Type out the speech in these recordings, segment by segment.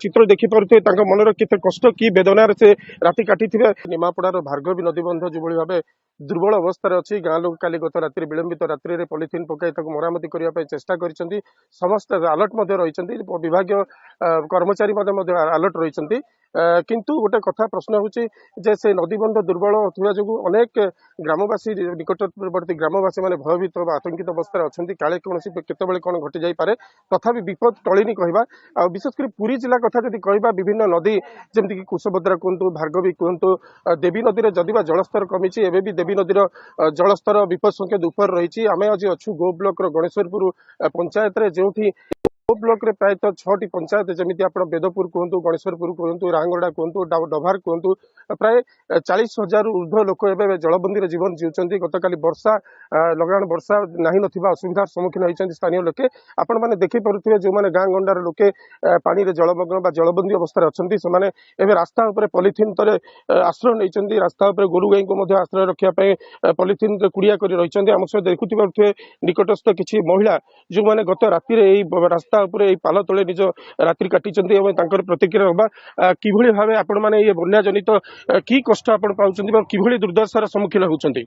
ଚିତ୍ର ଦେଖିପାରୁଥିବେ, ତାଙ୍କ ମନରେ କେତେ କଷ୍ଟ, କି ବେଦନାରେ ସେ ରାତି କାଟିଥିବେ। ନିମାପଡ଼ାର ଭାର୍ଗବୀ ନଦୀବନ୍ଧ ଯେଭଳି ଭାବେ ଦୁର୍ବଳ ଅବସ୍ଥାରେ ଅଛି, ଗାଁ ଲୋକ କାଲି ଗତ ରାତିରେ, ବିଳମ୍ବିତ ରାତ୍ରିରେ ପଲିଥିନ୍ ପକାଇ ତାକୁ ମରାମତି କରିବା ପାଇଁ ଚେଷ୍ଟା କରିଛନ୍ତି। ସମସ୍ତେ ଆଲର୍ଟ ମଧ୍ୟ ରହିଛନ୍ତି, ବିଭାଗୀୟ କର୍ମଚାରୀ ମଧ୍ୟ ଆଲର୍ଟ ରହିଛନ୍ତି। କିନ୍ତୁ ଗୋଟେ କଥା ପ୍ରଶ୍ନ ହେଉଛି ଯେ ସେ ନଦୀବନ୍ଧ ଦୁର୍ବଳ ଥିବା ଯୋଗୁଁ ଅନେକ ଗ୍ରାମବାସୀ, ନିକଟବର୍ତ୍ତୀ ଗ୍ରାମବାସୀ ମାନେ ଭୟଭୀତ ବା ଆତଙ୍କିତ ଅବସ୍ଥାରେ ଅଛନ୍ତି, କାଳେ କୌଣସି କେତେବେଳେ କ'ଣ ଘଟି ଯାଇପାରେ। ତଥାପି ବିପଦ ଟଳିନି କହିବା। ଆଉ ବିଶେଷ କରି ପୁରୀ ଜିଲ୍ଲା କଥା ଯଦି କହିବା, ବିଭିନ୍ନ ନଦୀ ଯେମିତିକି କୁଶଭଦ୍ରା କୁହନ୍ତୁ, ଭାର୍ଗବୀ କୁହନ୍ତୁ, ଦେବୀ ନଦୀରେ ଯଦି ବା ଜଳସ୍ତର କମିଛି, ଏବେ ବି ଦେବୀ ନଦୀର ଜଳସ୍ତର ବିପଦ ସଂକେତ ଉପରେ ରହିଛି। ଆମେ ଆଜି ଅଛୁ ଗୋ ବ୍ଲକର ଗଣେଶ୍ୱରପୁର ପଞ୍ଚାୟତରେ, ଯେଉଁଠି ଗୋ ବ୍ଲକରେ ପ୍ରାୟତଃ 6ଟି ପଞ୍ଚାୟତ, ଯେମିତି ଆପଣ ବେଦପୁର କୁହନ୍ତୁ, ଗଣେଶ୍ୱରପୁର କୁହନ୍ତୁ, ରାଙ୍ଗଡ଼ା କୁହନ୍ତୁ, ଡଭାର କୁହନ୍ତୁ, ପ୍ରାୟ 40,000ରୁ ଉର୍ଦ୍ଧ୍ୱ ଲୋକ ଏବେ ଜଳବନ୍ଦୀର ଜୀବନ ଜିଉଛନ୍ତି। ଗତକାଲି ବର୍ଷା, ଲଗାଣ ବର୍ଷା ନାହିଁ ନଥିବା ଅସୁବିଧାର ସମ୍ମୁଖୀନ ହୋଇଛନ୍ତି ସ୍ଥାନୀୟ ଲୋକେ। ଆପଣମାନେ ଦେଖିପାରୁଥିବେ, ଯେଉଁମାନେ ଗାଁ ଗଣ୍ଡାର ଲୋକେ ପାଣିରେ ଜଳମଗ୍ନ ବା ଜଳବନ୍ଦୀ ଅବସ୍ଥାରେ ଅଛନ୍ତି, ସେମାନେ ଏବେ ରାସ୍ତା ଉପରେ ପଲିଥିନ୍ ତଳେ ଆଶ୍ରୟ ନେଇଛନ୍ତି। ରାସ୍ତା ଉପରେ ଗୋରୁ ଗାଈଙ୍କୁ ମଧ୍ୟ ଆଶ୍ରୟ ରଖିବା ପାଇଁ ପଲିଥିନରେ କୁଡ଼ିଆ କରି ରହିଛନ୍ତି। ଆମ ସହ ଦେଖୁଥିପାରୁଥିବେ ନିକଟସ୍ଥ କିଛି ମହିଳା, ଯେଉଁମାନେ ଗତ ରାତିରେ ଏଇ ରାସ୍ତା ଉପରେ ଏଇ ପାଲ ତଳେ ନିଜ ରାତ୍ରି କାଟିଛନ୍ତି ଏବଂ ତାଙ୍କର ପ୍ରତିକ୍ରିୟା ହେବା, କିଭଳି ଭାବେ ଆପଣମାନେ ଇଏ ବନ୍ୟା ଜନିତ କି କଷ୍ଟ ଆପଣ ପାଉଛନ୍ତି ବା କିଭଳି ଦୁର୍ଦ୍ଦଶାର ସମ୍ମୁଖୀନ ହେଉଛନ୍ତି?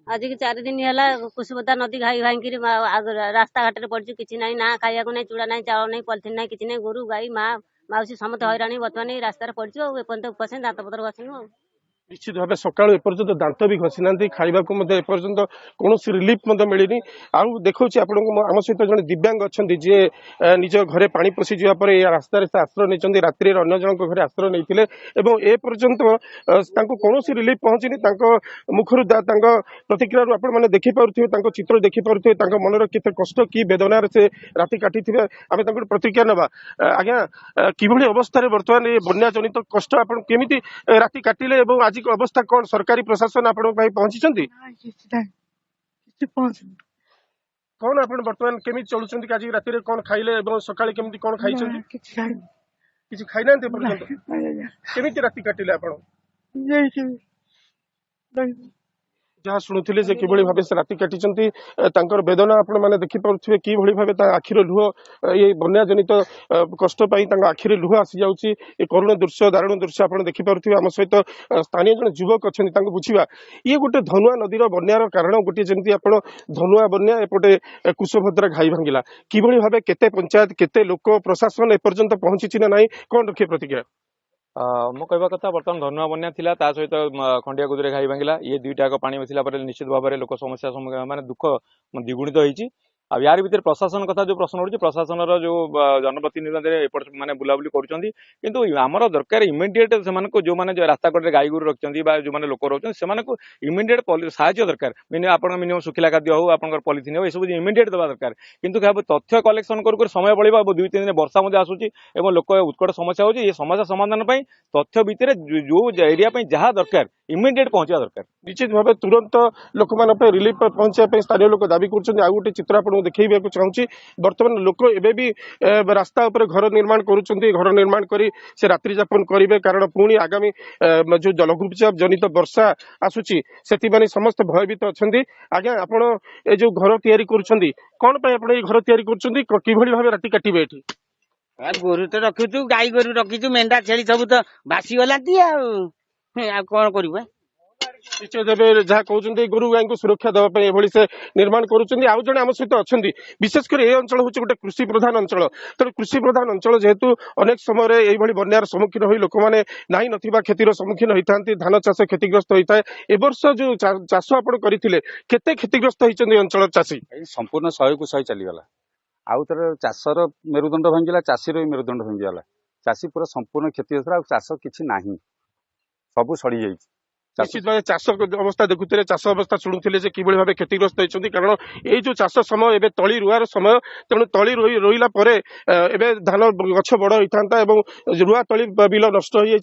ଆଜିକି 4 ଦିନ ହେଲା କୁଶଭଦ୍ରା ନଦୀ ଘାଇ ଭାଙ୍ଗିକିରି ରାସ୍ତାଘାଟରେ ପଡ଼ିଛୁ। କିଛି ନାହିଁ ନା, ଖାଇବାକୁ ନାହିଁ, ଚୁଡ଼ା ନାହିଁ, ଚାଉଳ ନାହିଁ, ପଲିଥିନ୍ ନାହିଁ, କିଛି ନାହିଁ। ଗୋରୁ ଗାଈ, ମା ମାଉସୀ ସମସ୍ତେ ହଇରାଣ ହେଇ ବର୍ତ୍ତମାନ ଏଇ ରାସ୍ତାରେ ପଡ଼ିଛୁ। ଆଉ ଏପର୍ଯ୍ୟନ୍ତ ଉପାସ, ଦାନ୍ତ ପତ୍ର ଘଷିନୁ ଆଉ। ନିଶ୍ଚିତ ଭାବେ ସକାଳୁ ଏପର୍ଯ୍ୟନ୍ତ ଦାନ୍ତ ବି ଘଷି ନାହାନ୍ତି, ଖାଇବାକୁ ମଧ୍ୟ ଏପର୍ଯ୍ୟନ୍ତ କୌଣସି ରିଲିଫ ମଧ୍ୟ ମିଳିନି। ଆଉ ଦେଖାଉଛି ଆପଣଙ୍କୁ, ଆମ ସହିତ ଜଣେ ଦିବ୍ୟାଙ୍ଗ ଅଛନ୍ତି, ଯିଏ ନିଜ ଘରେ ପାଣି ପଶିଯିବା ପରେ ଏ ରାସ୍ତାରେ ସେ ଆଶ୍ରୟ ନେଇଛନ୍ତି। ରାତ୍ରିରେ ଅନ୍ୟ ଜଣଙ୍କ ଘରେ ଆଶ୍ରୟ ନେଇଥିଲେ ଏବଂ ଏ ପର୍ଯ୍ୟନ୍ତ ତାଙ୍କୁ କୌଣସି ରିଲିଫ ପହଞ୍ଚିନି। ତାଙ୍କ ମୁଖରୁ, ତାଙ୍କ ପ୍ରତିକ୍ରିୟାରୁ ଆପଣମାନେ ଦେଖିପାରୁଥିବେ, ତାଙ୍କ ଚିତ୍ର ଦେଖିପାରୁଥିବେ, ତାଙ୍କ ମନରେ କେତେ କଷ୍ଟ, କି ବେଦନାରେ ସେ ରାତି କାଟିଥିବେ। ଆମେ ତାଙ୍କଠୁ ପ୍ରତିକ୍ରିୟା ନେବା। ଆଜ୍ଞା, କିଭଳି ଅବସ୍ଥାରେ ବର୍ତ୍ତମାନ ଏ ବନ୍ୟା ଜନିତ କଷ୍ଟ, ଆପଣ କେମିତି ରାତି କାଟିଲେ ଏବଂ ଆଜି ଅବସ୍ଥା କଣ? ସରକାରୀ ପ୍ରଶାସନ ଆପଣଙ୍କ ପାଇଁ ପହଞ୍ଚିଛନ୍ତି? ନାଇଁ, କିଛି ନାହିଁ, କିଛି ପହଞ୍ଚିନି। କଣ ଆପଣ ବର୍ତ୍ତମାନ କେମିତି ଚଳୁଛନ୍ତି? ଆଜି ରାତିରେ କଣ ଖାଇଲେ ଏବଂ ସକାଳେ କେମିତି କଣ ଖାଇଛନ୍ତି? ନା, କିଛି ଖାଇନି। କିଛି ଖାଇନାହାନ୍ତି ଏପର୍ଯ୍ୟନ୍ତ? ନାଇଁ ଆଜ୍ଞା। କେମିତି ରାତି କାଟିଲେ ଆପଣ? ଯାଇକି ନାଇଁ। ଯାହା ଶୁଣୁଥିଲେ ଯେ କିଭଳି ଭାବେ ସେ ରାତି କାଟିଛନ୍ତି, ତାଙ୍କର ବେଦନା ଆପଣ ମାନେ ଦେଖିପାରୁଥିବେ, କିଭଳି ଭାବେ ତା ଆଖିର ଲୁହ, ଏଇ ବନ୍ୟା ଜନିତ କଷ୍ଟ ପାଇଁ ତାଙ୍କ ଆଖିରେ ଲୁହ ଆସିଯାଉଛି। ଏ କରୁଣ ଦୃଶ୍ୟ, ଦାରୁଣ ଦୃଶ୍ୟ ଆପଣ ଦେଖିପାରୁଥିବେ। ଆମ ସହିତ ସ୍ଥାନୀୟ ଜଣେ ଯୁବକ ଅଛନ୍ତି, ତାଙ୍କୁ ବୁଝିବା। ଇଏ ଗୋଟେ ଧନୁଆ ନଦୀର ବନ୍ୟାର କାରଣ ଗୋଟିଏ, ଯେମିତି ଆପଣ ଧନୁଆ ବନ୍ୟା, ଏପଟେ କୁଶଭଦ୍ରା ଘାଇ ଭାଙ୍ଗିଲା, କିଭଳି ଭାବେ କେତେ ପଞ୍ଚାୟତ, କେତେ ଲୋକ, ପ୍ରଶାସନ ଏପର୍ଯ୍ୟନ୍ତ ପହଞ୍ଚିଛି ନା ନାହିଁ, କଣ ରଖିବେ ପ୍ରତିକ୍ରିୟା? ମୁଁ କହିବା କଥା, ବର୍ତ୍ତମାନ ଧନୁଆ ବନ୍ୟା ଥିଲା, ତା ସହିତ ଖଣ୍ଡିଆ କୁଦରେ ଘାଇ ଭାଙ୍ଗିଲା। ଇଏ ଦୁଇଟା ଯାକ ପାଣି ମିଶିଲା ପରେ ନିଶ୍ଚିତ ଭାବରେ ଲୋକ ସମସ୍ୟା ମାନେ ଦୁଃଖ ଦ୍ୱିଗୁଣିତ ହେଇଛି। ଆଉ ୟାରି ଭିତରେ ପ୍ରଶାସନ କଥା ଯୋଉ ପ୍ରଶ୍ନ ଉଠୁଛି, ପ୍ରଶାସନର ଯୋଉ ଜନପ୍ରତିନିଧି ଏପଟ ମାନେ ବୁଲାବୁଲି କରୁଛନ୍ତି, କିନ୍ତୁ ଆମର ଦରକାର ଇମିଡିଏଟ ସେମାନଙ୍କୁ, ଯୋଉମାନେ ଯୋଉ ରାସ୍ତା କଡ଼ରେ ଗାଈ ଗୋରୁ ରଖିଛନ୍ତି ବା ଯୋଉମାନେ ଲୋକ ରହୁଛନ୍ତି, ସେମାନଙ୍କୁ ଇମିଡିଏଟ ସାହାଯ୍ୟ ଦରକାର। ଆପଣଙ୍କ ମିନିମମ୍ ଶୁଖିଲା ଖାଦ୍ୟ ହଉ, ଆପଣଙ୍କର ପଲିଥିନ୍ ହଉ, ଏସବୁ ଇମିଡିଏଟ ଦେବା ଦରକାର। କିନ୍ତୁ ତଥ୍ୟ କଲେକ୍ସନ କରୁ କରୁ ସମୟ ବଳିବ ଏବଂ 2-3 ଦିନ ବର୍ଷା ମଧ୍ୟ ଆସୁଛି ଏବଂ ଲୋକ ଉତ୍କଟ ସମସ୍ୟା ହଉଛି। ଏ ସମସ୍ୟା ସମାଧାନ ପାଇଁ ତଥ୍ୟ ଭିତରେ ଯୋଉ ଏରିଆ ପାଇଁ ଯାହା ଦରକାର ଇମିଡିଏଟ ପହଞ୍ଚିବା ଦରକାର। ନିଶ୍ଚିତ ଭାବେ ତୁରନ୍ତ ଲୋକମାନଙ୍କ ପାଇଁ ରିଲିଫ ପହଞ୍ଚିବା ପାଇଁ ସ୍ଥାନୀୟ ଲୋକ ଦାବି କରୁଛନ୍ତି। ଆଉ ଗୋଟେ ଚିତ୍ର ଆପଣଙ୍କୁ ଦେଖେଇବାକୁ ଚାହୁଁଛି। ବର୍ତ୍ତମାନ ଲୋକ ଏବେ ବି ରାସ୍ତା ଉପରେ ଘର ନିର୍ମାଣ କରୁଛନ୍ତି। ଘର ନିର୍ମାଣ କରି ସେ ରାତ୍ରି ଯାପନ କରିବେ, କାରଣ ପୁଣି ଆଗାମୀ ଯୋଉ ଲଘୁଚାପ ଜନିତ ବର୍ଷା ଆସୁଛି, ସେଥିପାଇଁ ସମସ୍ତେ ଭୟଭୀତ ଅଛନ୍ତି। ଆଜ୍ଞା, ଆପଣ ଏ ଯୋଉ ଘର ତିଆରି କରୁଛନ୍ତି, କଣ ପାଇଁ ଆପଣ ଏଇ ଘର ତିଆରି କରୁଛନ୍ତି? କିଭଳି ଭାବେ ରାତି କାଟିବେ ଏଠି? ଗୋରୁ ତ ରଖିଛୁ, ଗାଈ ଗୋରୁ ରଖିଛୁ, ମେଣ୍ଢା ଛେଳି ସବୁ ତ ଭାସିଗଲାନ୍ତି। ଆଉ କଣ କରିବୁ? ନିଶ୍ଚୟ ଦେବେ, ଯାହା କହୁଛନ୍ତି, ଗୋରୁ ଗାଈଙ୍କୁ ସୁରକ୍ଷା ଦେବା ପାଇଁ ଏଭଳି ସେ ନିର୍ମାଣ କରୁଛନ୍ତି। ଆଉ ଜଣେ ଆମ ସହିତ ଅଛନ୍ତି। ବିଶେଷ କରି ଏ ଅଞ୍ଚଳ ହେଉଛି ଗୋଟେ କୃଷି ପ୍ରଧାନ ଅଞ୍ଚଳ। ତେଣୁ କୃଷି ପ୍ରଧାନ ଅଞ୍ଚଳ ଯେହେତୁ, ଅନେକ ସମୟରେ ଏଇଭଳି ବନ୍ୟାର ସମ୍ମୁଖୀନ ହୋଇ ଲୋକମାନେ ନାହିଁ ନଥିବା କ୍ଷତିର ସମ୍ମୁଖୀନ ହୋଇଥାନ୍ତି, ଧାନ ଚାଷ କ୍ଷତିଗ୍ରସ୍ତ ହୋଇଥାଏ। ଏ ବର୍ଷ ଯୋଉ ଚାଷ ଆପଣ କରିଥିଲେ, କେତେ କ୍ଷତିଗ୍ରସ୍ତ ହେଇଛନ୍ତି ଏ ଅଞ୍ଚଳର ଚାଷୀ? ଏଇ ସମ୍ପୂର୍ଣ୍ଣ 100କୁ 100 ଚାଲିଗଲା। ଆଉ ଥରେ ଚାଷର ମେରୁଦଣ୍ଡ ଭାଙ୍ଗିଲା, ଚାଷୀର ବି ମେରୁଦଣ୍ଡ ଭାଙ୍ଗିଗଲା। ଚାଷୀ ପୁରା ସମ୍ପୂର୍ଣ୍ଣ କ୍ଷତି ହେଇଥିଲା। ଆଉ ଚାଷ କିଛି ନାହିଁ, ସବୁ ସଢି ଯାଇଛି ଚାଷ। ନିଶ୍ଚିତ ଭାବେ ଚାଷ ଅବସ୍ଥା ଦେଖୁଥିଲେ, ଚାଷ ଅବସ୍ଥା ଶୁଣୁଥିଲେ ଯେ କିଭଳି ଭାବେ କ୍ଷତିଗ୍ରସ୍ତ ହେଇଛନ୍ତି। କାରଣ ଏଇ ଯୋଉ ଚାଷ ସମୟ, ଏବେ ତଳି ରୁଆର ସମୟ। ତେଣୁ ତଳି ରୋଇଲା ପରେ ଏବେ ଧାନ ଗଛ ବଡ ହେଇଥାନ୍ତା ଏବଂ ରୁଆ ତଳି ବିଲ ନଷ୍ଟ ହେଇଯାଇଛି।